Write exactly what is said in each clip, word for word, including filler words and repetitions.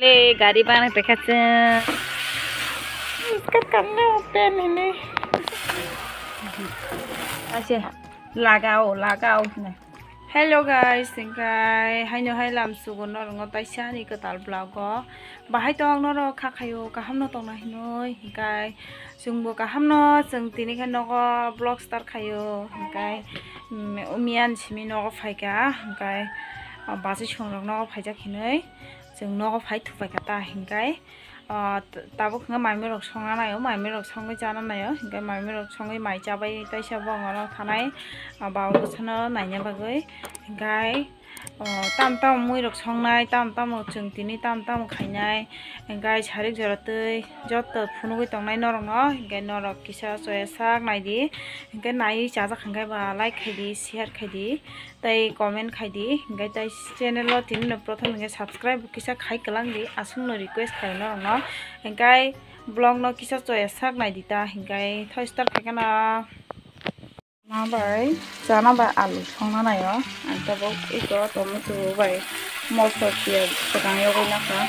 Le gari bana pekha chwng. Iska kanne open ini. Ase lagao, lagao hwnwi. Hello guys, hingkai haino hai lam sugo norokno taisa ani kwtal vlog o. Bahai tong norok kha khaio, kaham no tongna hinoi, hingkai chwngbo kaham no, chwng tini khe nogo vlog start khaio, hingkai, mm, miyan simi nogo phaikha, hingkai, ah, bachai songrok nogo phaijak hinoi. Chwng nogo phai thupai kha ta, hingkai, ah, t-, tabuk hwnka maimui rok songna naio, maimui rok songwi chana naio, hingkai maimui rok songwi mai chabai taisa bo ongoro thanai, ah, baba bwsano naina bagwi, hingkai, oh, tam tam mui rok songnai, tam tam chwng tini tam tam khainai, hingkai sarik jora twi joto phunugwi tongnai norokno, hingkai norok kisa choya sak naidi, hingkai naiwi chajak hingkai ba like khaidi, share khaidi. Tai comment khai di, hingkai tai channel o tini no prothom hingke subscribe kisa khai kwlang di, aswk no request khai norok no, hingkai vlog no kisa choya sak nai di ta, hingkai thoi start khai kheno. Ma bai chana bai alu songna naio, ang tabuk eko tomato bai mosla piyaj swkang yogwi nakha.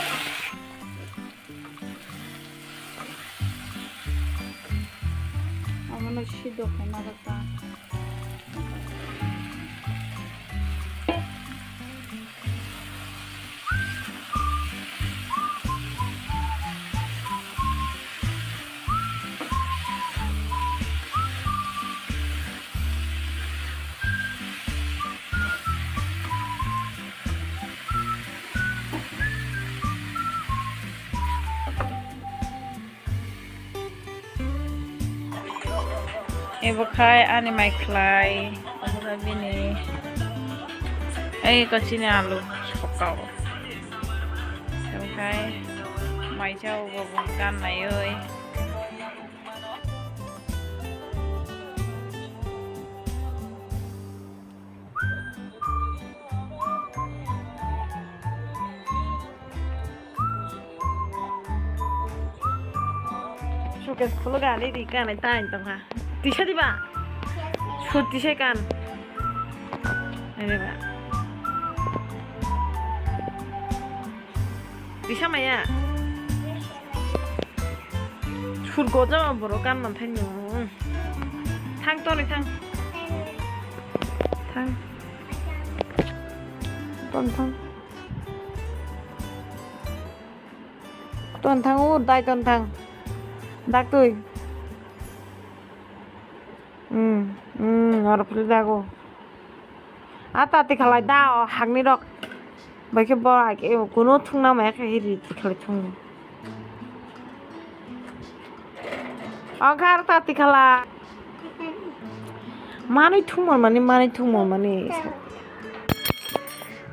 Omono sidok khe narwkha. Ebo khai ani mai khlai, obo khai bini, ei, kachini alu sokao. Ebo khai mai chao bo bo gan naioi. Suitcase khuluk ani di kanai ta ani tongkha. Tisa diba? Sut tisa kan. Ani ba. Tisa maya. Sur goja borok kan manthai no. Thang toni thang. Thang. Ton thang. Ton thang o dai ton thang. Dak tui. Hmm, hmm, oro philwi dago. A tati khalai da o hakni rok. Bai khe bo hai khe kuno thungna maya khe ri ti khalai thung. O khe aro tati khala. Manwi thungmon mani, manwi thungmon mani.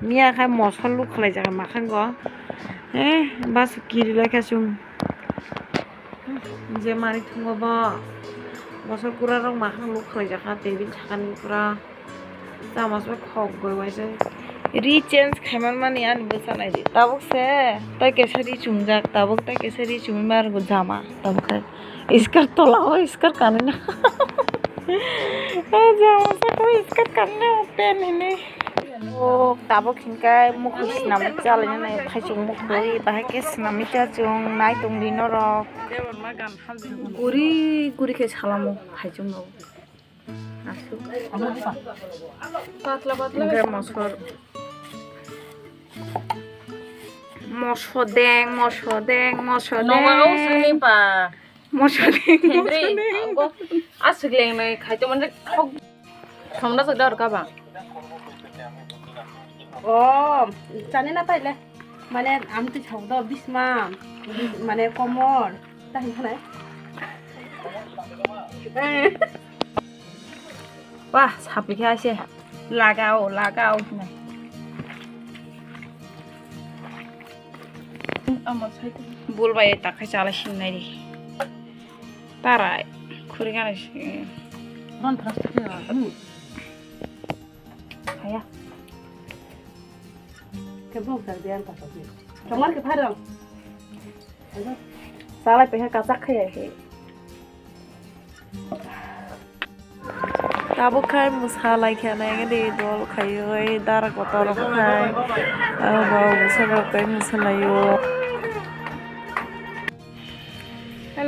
Miya khai mosol luk khalai jaga makhango. Eh, bas kiri lai kha chwng. Je mari thungo bo. Bosor pura rok makhang luk khlai jakha table sakani pura. Chamas bai khok goi waisa. Ri change khaiman mani ani bwsa nai di. Tabuk se tai kaisa ri chumjak, tabuk tai kaisa ri chumui mar go jama. Tabuk khai iskar tola o iskar kanina. O jama sa ko iskar kanina pen hini. O tabuk hinkai mukhung swnam chalai nai phaichung mukhung bahai khe swnam cha chung nai tong di norok. Guri guri khe salamo phaichung no. Asuk. Patla patla. Hinkai mosor. Mosodeng, mosodeng, mosodeng. Nongo o sini pa. Mosodeng, Hendri, mosodeng. Angko aswk lengnwi khaito mane khok thomda swk da rwkha ba. O, chani na taile. Mane amtwi thok do bisma, mane komor, ta hin khanai. Wah, sapi khe ase. Lagao, lagao hwnwi. Bul bai ta khai chala sinai di. Tarai, khuri gana si. Ron plastic ya. Haya. Ke bok dar biar ta ko. Chomar ke pharang. Salai pehe kachak khai he. Tabuk khai mwsa lai kha nai di dol khaiwi dara kotor khai. Abo bwsa rok kai mwsa laio.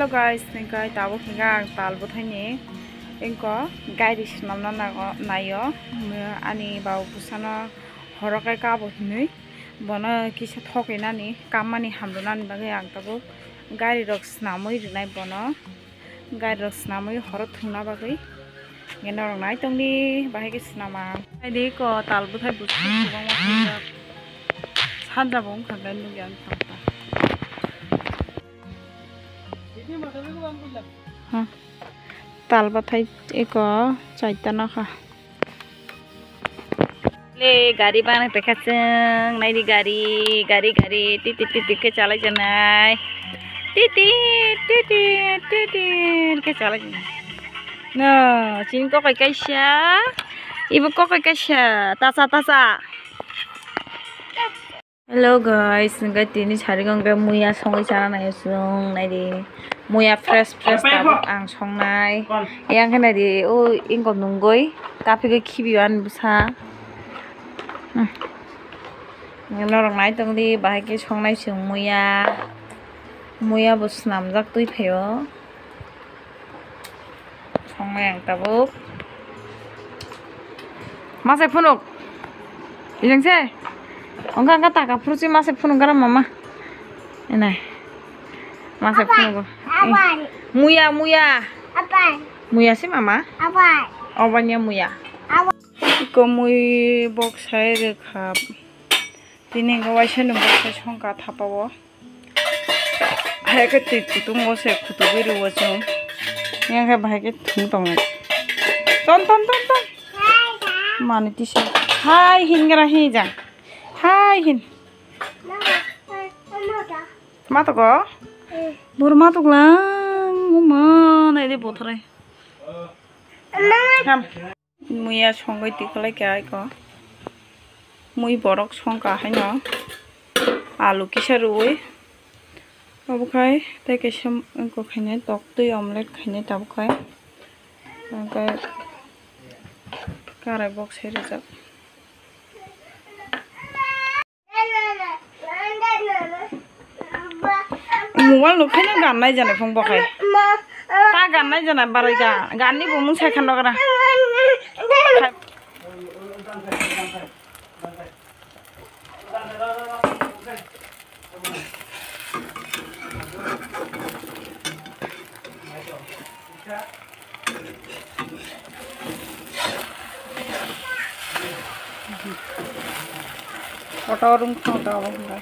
Hello guys, ningkai tabuk hinga ang tal bwthaini ingko gari swnamna nago, naio. Ani bau bwsano horo kai kabo hinwi bono kisa thokwi nani, kammani hamrwnani bagwi ang tabuk gari rok swnamwi rwnai bono. Gari rok swnamwi horo thwngna bagwi. Nge norok nai tongdi, bahai khe swnama. Naidi ko tal bwthai buchuk kwbangma thwngjak. Sanja bo wngkha khe nukya wngkha ta. Hmm. Tal bwthai eko chaita nokha. Le gari bana tongkha chwng, naidi gari, gari, gari, titi, titi khe chalai janai. Titi, titi, titi khe chalai janai. No, chini kokoi kaisa, ibo kokoi kaisa, tasa, tasa. Hello guys, hingke tini sari gong ke muya songwi chana nai chwng, naidi muya fresh fresh tabuk ang songnai. Yang khe naidi o ingko nungwi kaphigwi khibiyo ani bwsa. Hmm. Norok nai tongdi, bahai khe songnai chwng muya. Muya bo swnamjak twi phaio. Songnai ang tabuk. Masai phunuk. Ijang se. Ongka ongka taka phuru si masai phunuk gara mama. Enai. Masai phunuk. Muya, muya. Muya si mama. Obanya muya. Iko mui bok sai rwkha. Tini hwnkhe waisa ni bwsai songkha thapa o. Hai khe twi kutung o se khutugwi rw o chwng. Yang khe bahai khe thung tongo. Ton, ton, ton, ton. Mani tisa. Hai hin gara hin jang. Hai hin. Ma to go? Bor ma to glang. Ma nai de bothore. Ham. Muya songwi tikhalai kha aiko. Mui borok songkha haino. Alu kisa rwui. Obokhai tei kaisa wngkok khainai toktwi omelette khainai tabuk khai. Hwnkhe karai bok sai rijak. Mobile no khaino gan nai jana phung bo khai. Ta gan nai jana barai ga. Gan ni bumung sai khan nogra. Kotor wng tong tabuk hwnba.